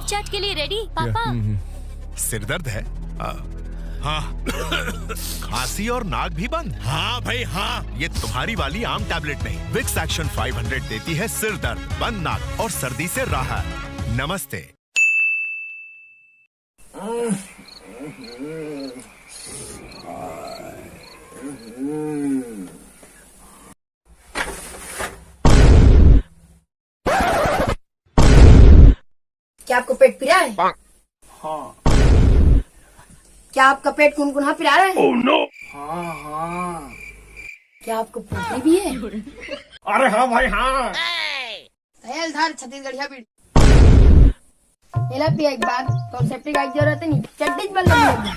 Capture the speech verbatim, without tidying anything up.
Chat के लिए ready papa? सिर दर्द है? आ, हाँ। खांसी और नाक भी बंद? हाँ भाई, हाँ। ये तुम्हारी वाली आम टैबलेट नहीं, विक्स एक्शन फ़ाइव हंड्रेड देती है सिर दर्द, बंद नाक और सर्दी से राहत। नमस्ते। क्या आपको पेट पिरा है? हाँ। क्या आपका पेट कुनकुना पिरा रहा है? Oh no! हाँ, हाँ। क्या आपको पोटी भी है? अरे हाँ भाई, हाँ। तेल धर छत्तीसगढ़िया बीड़ी। एला पिया एक बार, तो सेप्टिक आई जरूरत नहीं, चड्डी बंद लग गया।